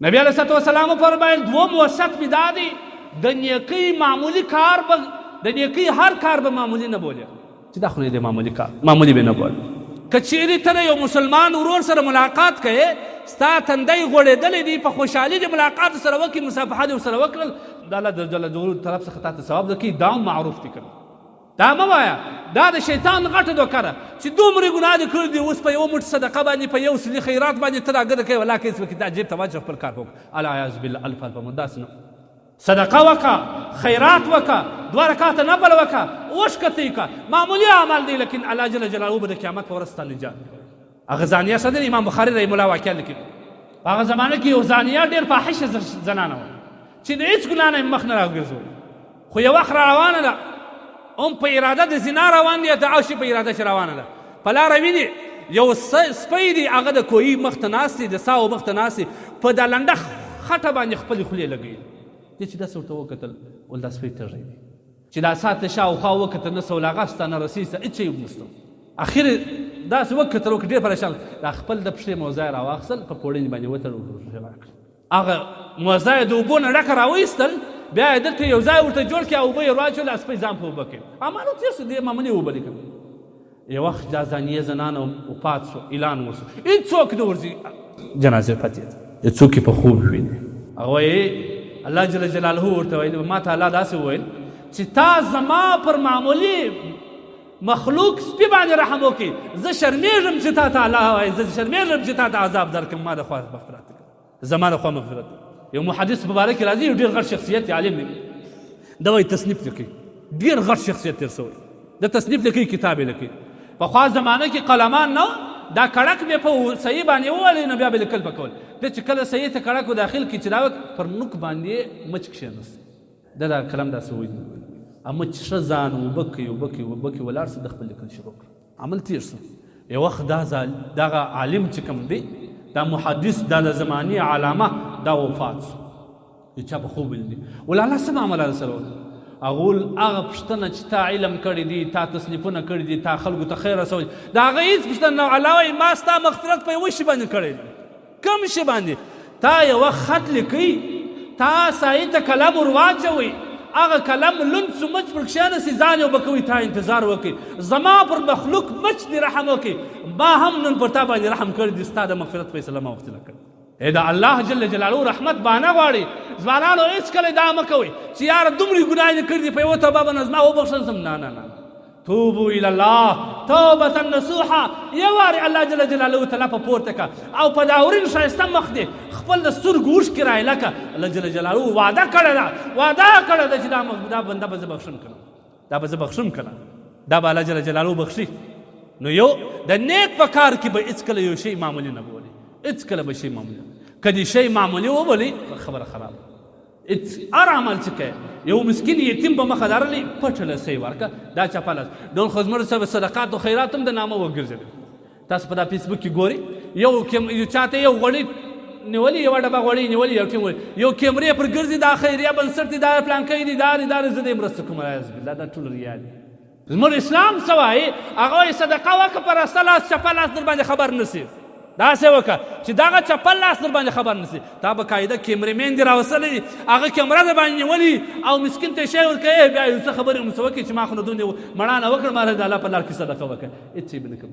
نبی علیه الصلاة والسلام وفرمایل، دوم وصیت مې دا دی، د نیکۍ معمولي کار به، د نیکۍ هر کار به معمولي نه بولې، چې دا خو نه دی معمولي کار، معمولي به نه بولې. که چیرې ته د یو مسلمان ورور سره ملاقات کوې، ستا تندی غوړېدلی دی، په خوشحالي دې ملاقات سره وکړي، مصافحه دې ورسره وکړل، د الله د جل جلاله طرف څخه تا ته ثواب درکوي، دا هم معروف دی. که نه دا مه وایه، دا د شیطان غټه دوکه ده چې دومره ګناه دې کړې دي، اوس په یوه موټ صدقه باندې، په یو سلي خیرات باندې ته راګرده کوې، ولاکه هېڅ وکړي، دا جیب ته واچوه، خپل کار وکړه. العیاذ بالله، الف الف مو داسې نه. صدقه وکړه، خیرات وکړه، دوه رکعته نفل وکړه، اوښکه توی کړه، معمولي عمل دی، لیکن الله جل جلاله به د قیامت په ورځ ستا نجات کوي. هغه زانیه ښه دی، امام بخاري رحمه الله واقعه لیکي، په هغه زمانه کې یو زانیه ډېر فاحشه زنانه وه چې د هېڅ ګناه نه یې مخ نه راګرځول، خو یو وخت را روانه ده، هم په اراده د زنا روان دی، د عاشي په اراده چې روانه ده، په لاره ویني یو سپی دی، هغه د کوهي مخ ته ناست دی، د ساو مخ ته ناست دی، په دا لنډه خټه باندې خپلې خولې لګوي. دې چې داسې ورته وکتل، ول دا سپی تږی دی، چې دا سا ته شاوخوا وکتل، نه سولاغه سته، نه رسۍ سته، هېڅ شی هم نشته. اخر داسې وکتل وکړ، ډېر پریشان، دا خپل د پښې موزه یې راواخیستل، په پوړني باندې وتړل، ورته راکړل. هغه موزه یې د اوبو نه ډکه راوایستل، بیا یې دلته یو ځای ورته جوړ کړ، اوبه یې ورواچولې، سپی ځان په اوبه کړي. عمل تېر شو، دې معمولي اوبه دي. یو وخت دا زانیه زنانه وفات شو، اعلان وشو، هېڅوک نه ورځي جنازې پتې ته، څوک یې په خوب ویني. هغه وایي الله جل جلاله ورته ویلي، ما ته الله داسې وویل چې تا زما پر معمولي مخلوق سپي باندې رحم وکړي، زه شرمېږم چې تا ته الله وایي، زه شرمېږم چې تا ته عذاب درکړم، ما د خوا مغفرت وکړه، زما د خوا مغفرت. یو محدث مبارک راځي، یو ډېر غټ شخصیت عالم دی، دا وایي تصنیف لیکي، ډېر غټ شخصیت تېر شوی، د تصنیف لیکي، کتاب یې لیکي. پخوا زمانه کې قلمان نه، دا کړک به په صحیح باندې وولي، نو بیا به لیکل پکول. د چې کله صحیح ته کړک داخل کړي، چې دا پر نوک باندې مچ کښېناست، ده دا قلم داسې وویني، مچ ښه ځان اوبه کوي، اوبه کوي، اوبه کوي، ولاړ سه، د خپل لیکل شروع کړه، عمل تېر سو. یو وخت دا دغه عالم چې کوم دی، دا محدث، دا د زمانې علامه، دا وفات سو. یو چا په خوب ویلي، ول الله څه معامله در سره وکړه؟ هغه ول هغه پوښتنه چې تا علم کړی دی، تا تصنیفونه کړي دي، تا خلکو ته خیر رسولی، د هغه هېڅ پوښتنه نه. الله وایي ما ستا مغفرت په یوه شي باندې کړی دی. کوم شي باندې؟ تا یوه خط لیکي، تا سایي ته قلم ور واچوي، هغه قلم لوند سو، مچ پر کښېنسي، ځان یې اوبه کوي، تا انتظار وکړي، زما پر مخلوق مچ دې رحم وکړي، ما هم نن پر تا باندې رحم کړی دی، ستا د مغفرت فیصله ما وختي کړې. د الله جل جلاله رحمت بانه غواړي. ځوانانو هېڅکله دا مه کوئ چې یاره دومرې ګناه دې کړې دي، په یوه توبه به زما وبخښل شم. نه نه نه، توبو الی الله توبة نصوحا. یو وارې الله جل جلاله ته لپه پورته کړه او په دا ورین ښایسته مخ دې خپل د سترګو اوښکې رایله کړه. الله جل جلاله وعده کړې ده، وعده کړې ده چې دا بنده به زه بخښم که نه، دا به زه بخښم که نه، دا به الله جل جلاله بخښي. نو یو د نیک په کار کې به هېڅکله یو شی معمولي نه بولي، هېڅکله به شی معمولي نه. که دې شی معمولي وبولي خبره خرابه. هېڅ هر عمل چې کوې، یو مسکین یتیم په مخه درلې پټه لسۍ ورکړه، دا چپه لاس ډول خو زموږ سره صدقات او خیرات هم د نامه وګرځېدل. تاسو په دا فیسبوک کې ګورئ، یو چاته یو غوړي نیولې، یوه ډبه غوړي نیولې، یو ټیم وړي، یو کیمرې پر ګرځي، دا خیریه بنسټ دی، دا پلانکی دی، دا دی، دا دی، زه دې مرسته کوم. العیاذ بالله، دا ټول ریا دي. زموږ اسلام څه وایي؟ هغه وایي صدقه وکړه، په راسته لاس چپه لاس در باندې خبر نه سي. داسې وکړه چې دغه چپه لاس در باندې خبر نه سي. تا به قاعده کیمرې دې راوستلی دي، هغه کیمره در باندې نیولې او مسکین ته شی ورکوې، بیا یو څه خبرې هم څه وکړي چې ما خو نو دومره مړانه وکړه، ما د الله په لار کې صدقه وکړه، هېڅ شی به نه کوم.